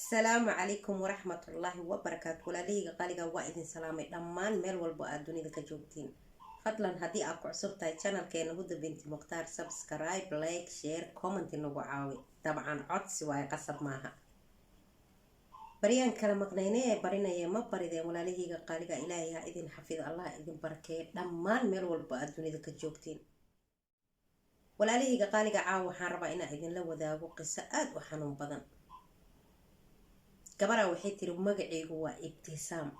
Asalaamu calaykum waraxmatullaahi wabarakaatu. Walaalahayga qaaliga, waa idin salaamay dhammaan meel walbo aad dunida ka joogtiin. Fadlan, haddii aad ku cusub tahay channelkeena Huda Binti Mukhtaar, subscribe, like, share, comment nagu caawi. Dabcan codsi waaye, qasab maaha. Baryaan kala maqnayne ee barinaya ma barideen. Walaalahayga qaaliga, Ilaahay ha idin xafido, Allah idin barakeeyo dhammaan meel walbo aad dunida ka joogtiin. Walaalahayga qaaliga, caawa waxaan rabaa inaan idinla wadaago qiso aada u xanuun badan. Gabaraa waxay tiri, "Magacaygu waa Ibtisaam."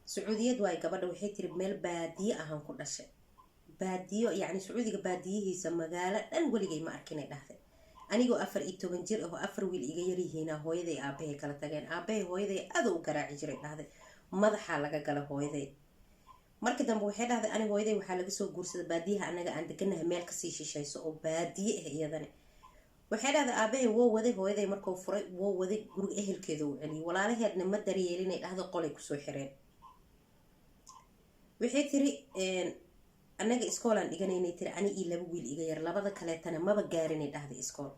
Sacuudiyad waaye gabadha. Waxay tiri, "Meel baadiye ahaan ku dhashay." Baadiyo yacni Sacuudiga baadiyihiisa, magaalo dhan weligay ma arkinay dhahday. "Anigoo 14 jir ah oo afar wiil iga yaryihiina hooyaday aabahay kala tageen. Aabahay hooyaday aada u garaaci jiray," dhahday. "Madaxaa laga gala hooyaday." Markii dambe waxay dhahday, "Aniga hooyaday waxaa laga soo guursaday baadiyaha anaga aan deganahay meel kasii shishayso oo baadiye ah iyadani." Waxay dhahday, "Aabahay woo waday hooyaday markuu furay, woo waday guriga ehelkeeda uu celiyay. Walaalaheedna ma daryeelinay," dhahday, "qolay kusoo xireen." Waxay tiri, "Anaga iskoolaan dhiganaynay," tiri, "ani iyo laba wiil iga yar, labada kaleetana maba gaarinay," dhahday, "iskool."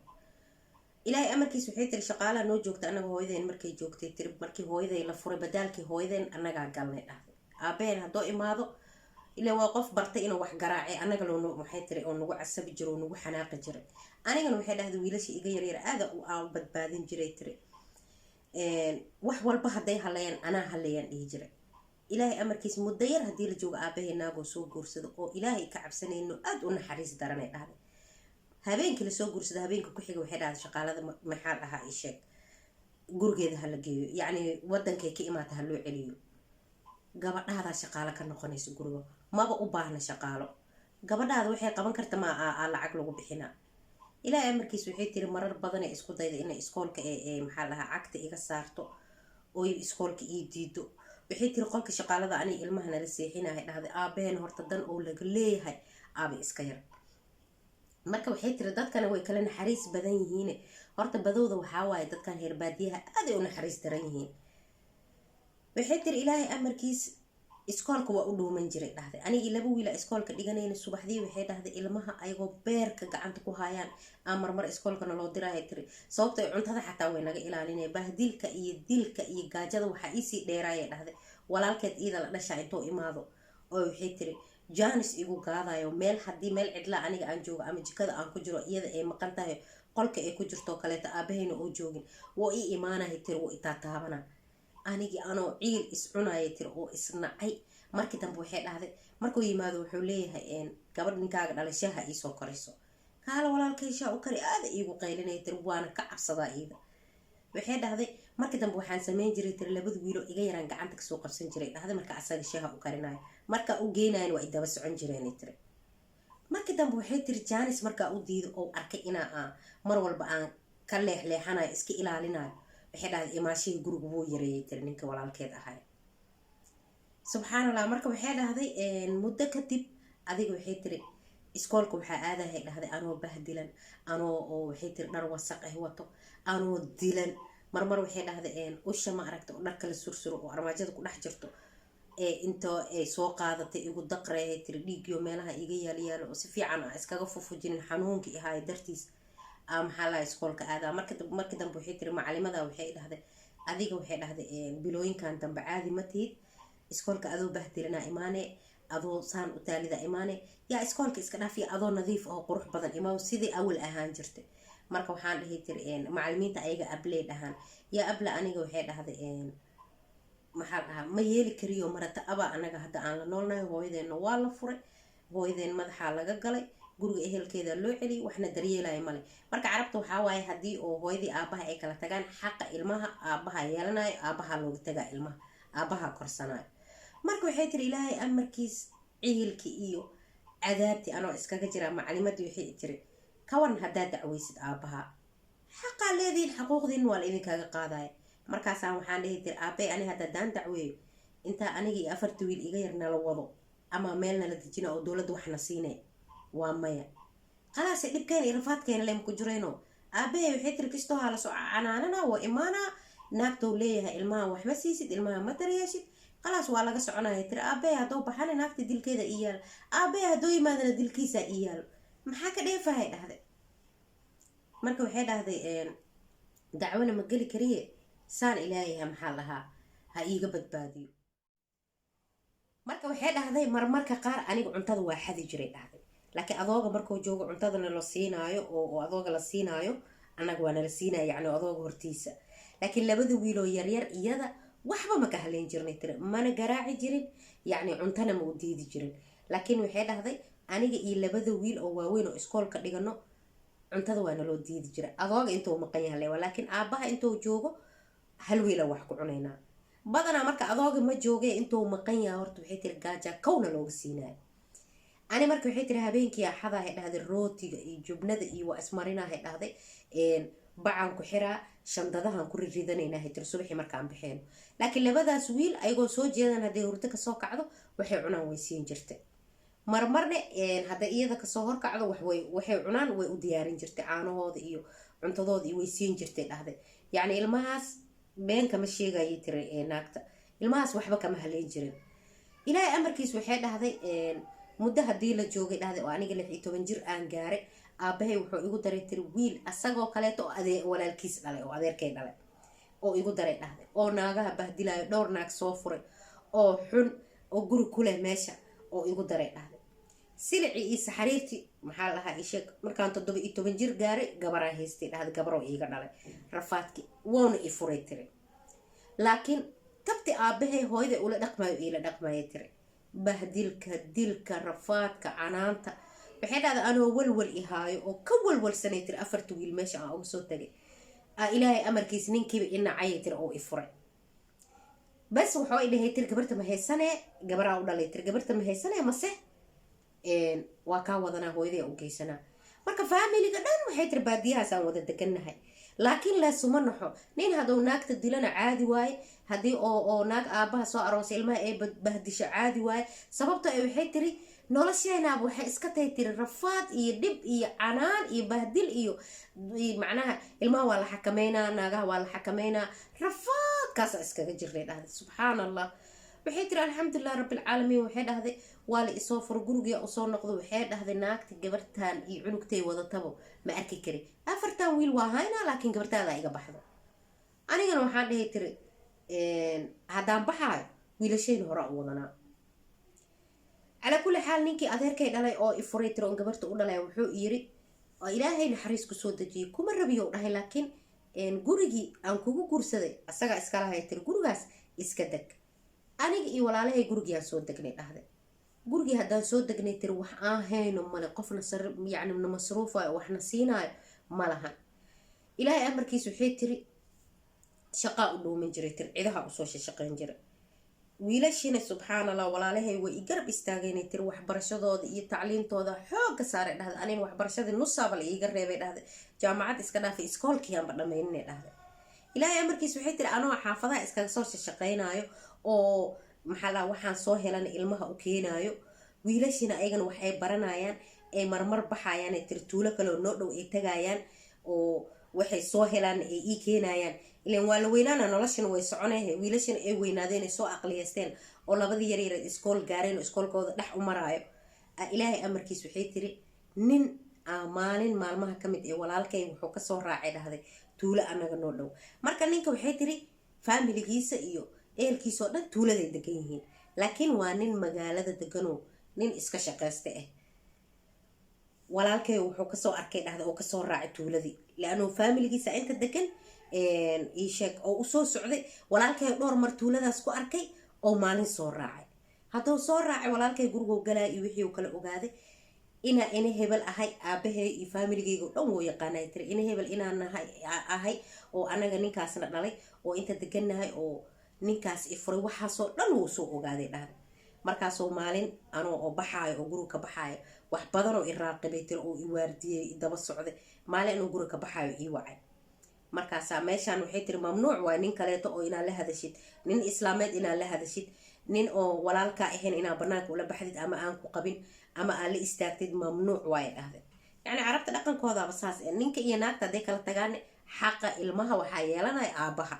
Ilaahay amarkiis, waxay tiri, "Shaqaalaha noo joogta anaga hooyadeen markay joogtay," tiri, "markii hooyaday la furay, badaalkii hooyadeen annagaa galnay," dhahday. "Aabaheen haddoo imaado, ilaa waa qof bartay inuu wax garaacay, annaga loo," waxay tiri, "oo nagu casabi jiro oo nagu xanaaqi jiray. Anigana," waxay dhahday, "wiilasha iga yaryar aada aan u badbaadin jiray," tiri. "Wax walba hadday haleeyaan, anaa haleeyaan dhihi jiray." Ilaahay amarkiis, muddo yar haddii la joogo, aabahay naagoo soo guursado oo Ilaahay ka cabsanayno, aada u naxariis daranay," dhahday. "Habeenkii lasoo guursado, habeenka ku xiga," waxay dhahday, "shaqaalada maxaa dhahaa i sheeg, gurigeeda hala geeyo, yacni wadankay ka imaata ha loo celiyo. Gabadhaadaa shaqaalo ka noqonaysa guriga, maba u baahna shaqaalo. Gabadhaada waxay qaban karta ma aa lacag lagu bixinaa." Ilaahay amarkiis, waxay tiri, "Marar badanay isku dayda inay iskoolka ee maxaa lahaa cagta iga saarto oy iskoolka ii diido." Waxay tiri, "Qolka shaqaalada aniga ilmaha nala seexinahay," dhahday. "Aabaheen horta dan oo laga leeyahay aaba iska yar." Marka waxay tiri, "Dadkana way kala naxariis badan yihiin. Horta badowda waxaa waaye dadkan reer baadiyaha aaday u naxariis daran yihiin." Waxay tiri, "Ilaahay amarkiis, iskoolka waa u dhuuman jiray," dhahday. "Anigii laba wiila iskoolka dhiganayna subaxdii," waxay dhahday, "ilmaha ayagoo beerka gacanta ku hayaan aan marmar iskoolkana loo diraya," tiri. "Sababta ay cuntada xataa way naga ilaalinaya. Bahdilka iyo dilka iyo gaajada waxaa iisii dheeraaya," dhahday, "walaalkeed iida la dhashaa intuu imaado oo," waxay tiri, "jaanis igu gaadayo meel haddii meel cidla aniga aan joogo ama jikada aan ku jiro, iyada ay maqan tahay, qolka ay ku jirto kaleeto, aabahayna oo joogin, wuu ii imaanahay," tiri, "wuu itaataabana anigii anoo ciil iscunaya," tiri, "oo isnacay." Markii dambe waxay dhahday, "Markuu yimaado wuxuu leeyahay, 'Gabadh ninkaaga dhalashaha iisoo korayso, kaala walaalkay shaa u kari.' Aada iigu qaylinaya," tiri, "waana ka cabsadaa iida." Waxay dhahday, "Markii dambe waxaan sameyn jiray," tiri, "labada wiilo iga yaraan gacanta kasoo qabsan jiray," dhahday, "marka asaga shaha u karinayo. Marka u geynayan waa idaba socon jireen," tiri. Markii dambe waxay tiri, "Jaanis markaa u diido oo arkay inaa mar walba aan ka leexleexanayo, iska ilaalinayo," waxay dhahday, "imaashihii guriga wuu yareeyay," tiri, "ninka walaalkeed ahay." Subxaan Allah. Marka waxay dhahday, "Muddo kadib adiga," waxay tiri, "iskoolka waxaa aadahay," dhahday, "anoo bahdilan, anoo oo," waxay tiri, "dhar wasaq ah wato, anoo dilan. Marmar," waxay dhahday, "usha ma aragta oo dharka la sursuro oo armaajada ku dhex jirto ee inta ay soo qaadatay igu daqreehay," tiri, "dhiigiyo meelaha iga yaal yaalo oo si fiican aan iskaga fufujinin xanuunka ihaaya dartiis aa maxaa laha iskoolka aadaa." Markii dambe waxay tiri, "Macalimada waxay dhahday, 'Adiga,' waxay dhahday, 'bilooyinkan dambe caadi ma tihid. Iskoolka adoo bahdilanaa imaane, adoo saan u taalida imaane. Yaa iskoolka iska dhaafiya, adoo nadiif oo qurux badan imaw, sidii awal ahaan jirtay.' Marka waxaan dhihi," tiri, "macalimiinta ayaga abley dhahaan, yaa abla aniga," waxay dhahday, "maxaa dhahaa, ma yeeli kariyo. Marata abaa anaga hadda aan la noolnahay, hooyadeenna waa la furay, hooyadeen madaxaa laga galay, guriga ehelkeeda loo celiyay, waxna daryeelaya male." Marka Carabta waxaa waaye, haddii oo hooyadii aabaha ay kala tagaan, xaqa ilmaha aabaha yeelanayo, aabaha looga tagaa, ilmaha aabaha korsanayo. Marka waxay tiri, "Ilaahay amarkiis, ciilkii iyo cadaabtii anoo iskaga jiraa, macalimadii waxay tiri, 'Kawaran haddaad dacweysid aabaha? Xaqaa leedihiin, xaquuqdiin waa la idinkaaga qaadaya.' Markaasaan waxaan dhihi," tiri, "Aabey, ani hadda daan dacweeyo, intaa aniga iyo afarta wiil iga yar nala wado ama meel nala dejina oo dowladda waxna siinay, waa maya. Khalaase dhibkeena iyo rafaadkeena lema ku jirayno.' Aabahay," waxay tiri, "kastoo haa lasoo canaanana, waa imaanaa, naagtou leeyahay, ilmaha waxma siisid, ilmaha ma daryeeshid. Khalaas, waa laga soconaya," tiri. "Aabahay hadduu baxana, naagta dilkeeda ii yaalo. Aabahay hadduu yimaadana, dilkiisaa ii yaalo. Maxaa ka dheefahay?" dhahday. Marka waxay dhahday Dacwona ma geli kariye. Saan Ilaahay, maxaa lahaa, ha iiga badbaadiyo. Marka waxay dhahday, marmarka qaar aniga cuntada waa xadi jiray, dhahday, laakiin adooga markuu joogo cuntadana la siinaayo oo adooga la siinaayo, annaga waa nala siinaya, yacni adooga hortiisa. Laakiin labada wiiloo yaryar iyada waxba ma ka haleyn jirnay, tiri, mana garaaci jirin, yacni cuntana ma u diidi jirin. Laakiin waxay dhahday, aniga iyo labada wiil oo waaweyn oo iskoolka dhigano cuntada waa naloo diidi jiray adooga intuu maqan yahay lewa, laakiin aabbaha intuu joogo hal wiila wax ku cunaynaa badanaa. Marka adooga ma jooge, intuu maqan yahay horta, waxay tiri, gaajaa kowna looga siinayo ani. Marka waxay tiri, habeenkii axadahay, dhahday, rootiga iyo jubnada iyo waa ismarinahay, dhahday, bacaan ku xiraa, shandadahan ku riridanaynaa, tiri, subaxii markaan baxeeno. Laakiin labadaas wiil ayagoo soo jeedan, hadday hurdo kasoo kacdo, waxay cunaan way siin jirtay. Marmarne hadday iyada kasoo horkacdo, waxay cunaan way u diyaarin jirtay, caanahooda iyo cuntadooda iyo way siin jirtay, dhahday. Yacni ilmahaas been kama sheegayay, tiri naagta, ilmahaas waxba kama haleyn jirin. Ilaahay amarkiis, waxay dhahday, muddo haddii la joogay, dhahday, oo aniga 16 jir aan gaaray, aabahay wuxuu igu daray, tiri, wiil asagoo kaleeto oo walaalkiis dhalay oo adeerkay dhalay oo igu daray, dhahday, oo naagaha bahdilayo, dhowr naag soo furay oo xun oo guri ku leh meesha oo igu daray, dhahday. Silicii iyo saxariirtii, maxaa lahaa, isheeg, markaan 17 jir gaaray, gabaraa haystay, dhahday, gabaroo iiga dhalay rafaadkii, woona i furay, tiri. Laakiin tabti aabahay hooyada ula dhaqmayo iila dhaqmaya, tiri, bahdilka, dilka, rafaadka, canaanta. Waxay dhahday, anoo walwal ihaayo oo ka walwalsanay, tiri, afarta wiil meesha aan uga soo tagay, Ilaahay amarkiis ninkiiba inacayay, tiri, oo i furay. Bas wuxuu i dhahay, tiri, gabarta ma haysanee? Gabaraa u dhalay, tiri. Gabarta ma haysanee mase waa kaa wadanaa, hooyaday u geysanaa? Marka faamiliga dhan, waxay tiri, baadiyahaas aan wada degannahay, laakiin leesuma naxo. Nin hadduu naagta dilana caadi waaye, haddii oo naag aabbaha soo aroosay ilmaha ee bahdisho caadi waaye. Sababto ay, waxay tiri, nolosheenaaba waxay iska tahay, tiri, rafaad iyo dhib iyo canaan iyo bahdil iyo macnaha ilmaha waa la xakameynaa, naagaha waa la xakameynaa, rafaadkaasa iskaga jirnay, dhahday. Subxaan Allah. Waxay tiri, alxamdulilah rabbilcaalamiin. Waxay dhahday, waa la isoo furo, guriga usoo noqdo. Waxay dhahday, naagta gabartan iyo cunugtay wadatabo ma arki kari, afartan wiil waa haynaa, laakiin gabartaada iga baxdo. Anigana waxaan dhahay, tiri, haddaan baxaayo wiilashayna hore u wadanaa. Calaa kulli xaal, ninkii adeerkay dhalay oo i furay, tiri, oon gabarta u dhalay, wuxuu yiri, oo Ilaahay naxariis kusoo dejiyey, kuma rabiyo, dhahay, laakiin gurigii aan kugu guursaday asagaa iskalahay, tiri, gurigaas iska deg. Aniga iyo walaalahay gurigiaan soo degnay, dhahday. Gurigii haddaan soo degnay, tiri, wax aan hayno male, qofna yacni na masruufayo, waxna siinaayo ma lahan. Ilaahay amarkiis, waxay tiri, shaqaa u dhuumin jiray, tiri, cidaha usoo shaqayn jiray. Wiilashiina, subxaan Allah, walaalahay way i garab istaageenay, tiri, waxbarashadooda iyo tacliintooda xoogga saaray, dhahday. Anina waxbarashadii nusaaba la iiga reebay, dhahday, jaamacad iska dhaafay, iskoolkiianba dhammayninay, dhahday. Ilaahay amarkiis, waxay tiri, anoo xaafadaha iskaga soo shaqaynaayo oo, maxaa laha, waxaan soo helana ilmaha u keenaayo, wiilashiina ayagana waxay baranayaan, ay marmar baxayaan, ay tiri, tuulo kale oo noo dhow ay tagayaan oo waxay soo helaan ay ii keenayaan, ilan waa la weynaana, noloshana way soconahe. Wiilashana ay weynaadeen, ay soo aqliyeysteen oo labadii yaryar iskool gaareen oo iskoolkooda dhex u maraayo, Ilaahay amarkiis, waxay tiri, nin maalin maalmaha ka mid ee walaalkay wuxuu kasoo raacay, dhahday, tuulo anaga noo dhow. Marka ninka, waxay tiri, faamiligiisa iyo ehelkiisa oo dhan tuuladay degan yihiin, laakiin waa nin magaalada deganoo nin iska shaqaysta ah. Walaalkay wuxuu kasoo arkay, dhahday, oo kasoo raacay tuuladii, leanuu faamiligiisa inta degan ii sheeg oo usoo socday. Walaalkay dhowr mar tuuladaas ku arkay oo maalin soo raacay. Hadduu soo raacay, walaalkay guriguu galaa iyo wixii uu kala ogaaday inaa ina hebel ahay. Aabahay iyo faamiligeyga o dhan wuu yaqaanay, tiri, ina hebel inaan nahay ahay oo anaga ninkaasna dhalay oo inta degannahay oo ninkaas i furay, waxaasoo dhan wuu soo ogaaday, dhahday. Markaasoo maalin anoo oo baxaayo oo guriga ka baxaayo, wax badanoo i raaqibay, tiri, oo i waardiyey, i daba socday, maalin anuu guriga ka baxaayo ii wacay. Markaasaa meeshaan, waxay tiri, mamnuuc waay nin kaleeto oo inaad la hadashid, nin islaameed inaad la hadashid, nin oo walaalkaa ahayn inaad banaanka ula baxdid ama aan ku qabin ama aad la istaagtid, mamnuuc waay, dhahday. Yacni carabta dhaqankoodaaba saas eh. Ninka iyo naagta hadday kala tagaan, xaqa ilmaha waxaa yeelanaya aabbaha.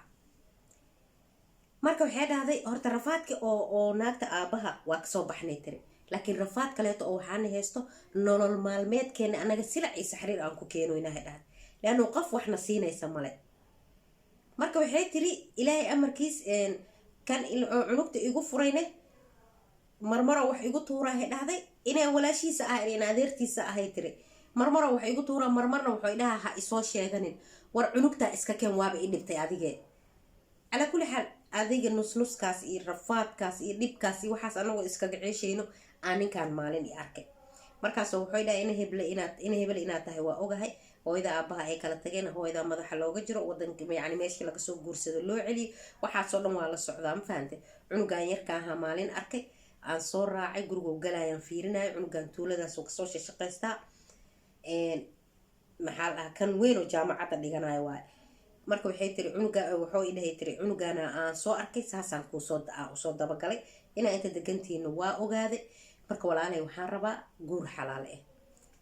Marka waxay dhahday, horta rafaadka oo naagta aabbaha waa kasoo baxnay, tiri, laakiin rafaad kaleeto oo waxaana haysto nolol maalmeedkeena anaga silac iyo saxriir aan ku keenoynahay, dhahday, leannu qof waxna siinaysa male. Marka waxay tiri, Ilaahay amarkiis, kan cunugta igu furayne marmaro wax igu tuuraahay dhahday, inaan walaashiisa ah, in adeertiisa ahay tiri. Marmaro wax igu tuuraa, marmarna wuxuu idhahaa, "Ha isoo sheeganin, war cunugtaa iska keen, waaba i dhibtay adigee." Calaa kulli xaal, adiga nusnuskaas iyo rafaadkaas iyo dhibkaas iyo waxaas anagoo iskaga ceeshayno, aan ninkaan maalin i arkay. Markaasoo wuxuu dhahay, ina heble inaad, ina hebel inaad tahay waa ogahay. Hooyada aabaha ay kala tageen, hooyada madaxa looga jiro, wadanka, yani meeshii lagasoo guursado loo celiyay, waxaasoo dhan waa la socdaa, ma fahante? Cunugan yarka ahaa maalin arkay, aan soo raacay, gurigoo galayaan fiirinayo. Cunugan tuuladaasoo kasoo shaqaystaa, maxaa la dhahaa, kan weyn oo jaamacadda dhiganayo waaye. Marka waxay tiri, cunuga wuxuu idhahay tiri, cunugana aan soo arkay, saasaan kuusoo usoo dabagalay, inaa inta degantihiina waa ogaaday. Marka walaalay, waxaan rabaa guur xalaal ah,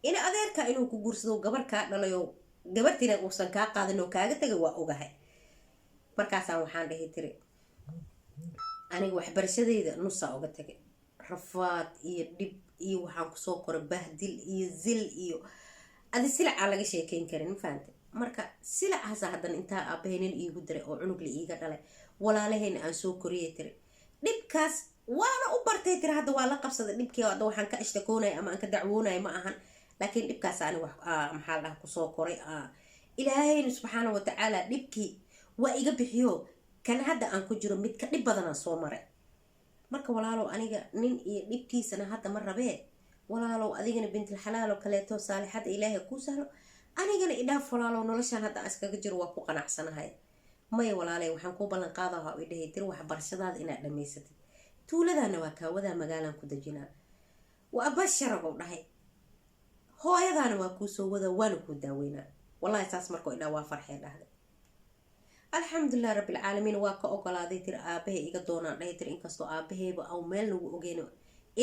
ina adeerka inuu ku guursado, gabar kaa dhalayo, gabartiina uusan kaa qaadin oo kaaga tagay waa ogahay. Markaasaan waxaan dhahay tiri, aniga waxbarashadayda nusaa uga tagay, rafaad iyo dhib iyo waxaan kusoo koray bahdil iyo zil iyo adi silac aan laga sheekeyn karin, ma fahante? Marka silacaasa haddana intaa aabahay nin iigu diray oo cunug la iiga dhalay, walaalahayna aan soo koriyay tiri. Dhibkaas waana u bartay tiri, hadda waa la qabsaday dhibkii. Hadda waxaan ka ashtakoonaya ama aan ka dacwoonaya ma ahan, laakiin dhibkaas ani wax, maxaa la dhaha, kusoo koray. Ilaahayna subxaana watacaala dhibkii waa iga bixiyo, kan hadda aan ku jiro mid ka dhib badanaan soo maray. Marka walaalow, aniga nin iyo dhibkiisana hadda ma rabee. Walaalow, adigana bintilxalaal oo kaleeto saalixadda Ilaahay kuu sahlo, anigana idhaaf walaalow, noloshaan hadda aan iskaga jiro waa ku qanacsanahay. Maya walaalay, waxaan kuu ballan qaadaha, i dhahay tiri, waxbarashadaada inaad dhamaysatid, tuuladaana waa kaawadaa, magaalaan ku dejinaa, waa basharagow dhahay, hooyadaana waa kuu soo wadaa, waana kuu daaweynaa. Wallahi saas markuu idhaa waa farxee dhahday. Alxamdulilah rabbilcaalamiin, waa ka ogolaaday tiri. Aabahay iga doonaan dhahay tiri, inkastoo aabaheeba aw meel nagu ogeyn,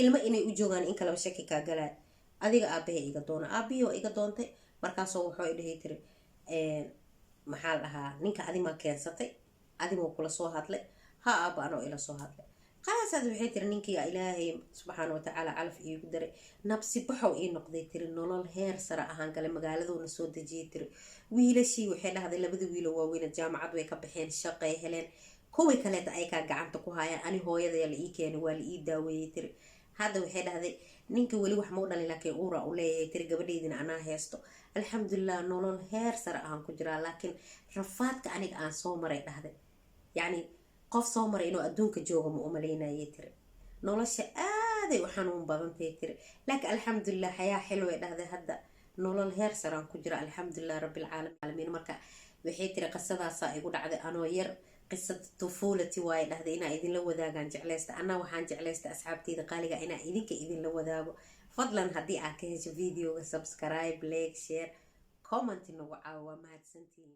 ilmo inay u joogaan in kaleba shaki kaa galaa. Adiga aabahay iga doona, aabihii waa iga doontay. Markaasoo wuxuu dhahay tiri, maxaa la dhahaa, ninka adimaa keensatay, adimoo kula soo hadlay? Ha aaba, anoo ila soo hadlay. Khalaas, waxay tiri, ninkii Ilaahay subxaana watacaala calaf iigu daray, nabsi baxow ii noqday tiri. Nolol heer sare ahaan galay, magaaladoona soo dejiyay tiri. Wiilashii, waxay dhahday, labada wiilo waaweyn jaamacad way ka baxeen, shaqay heleen, kuwii kaleeta ay kaa gacanta ku haayaan. Ani hooyadaya la ii keenay, waa la ii daaweeyey tiri. Hadda waxay dhahday, ninka weli wax mau dhalin, laakiin uura u leeyahay tiri, gabadheydina anaa heesto. Alxamdulilah, nolol heer sare ahaan ku jiraa, laakiin rafaadka aniga aan soo maray dhahday, yacni qof soo maray inuu adduunka joogo ma umalaynayay tiri. Nolosha aaday u xanuun badantay tiri, laakiin alxamdulilah, xayaa xilway dhahday, hadda nolol heer saraan ku jira, alxamdulilah rabbilcaalamiin. Marka waxay tiri, qisadaasaa igu dhacday anoo yar, qisad tufuulati waaye dhahday, inaa idinla wadaagaan jeclaysta. Anaa waxaan jeclaysta, asxaabteyda qaaliga, inaa idinka idinla wadaago. Fadlan haddii aad ka hesho videoga, subscribe, like, share, comment nagu caawa. Waa mahadsantihiin.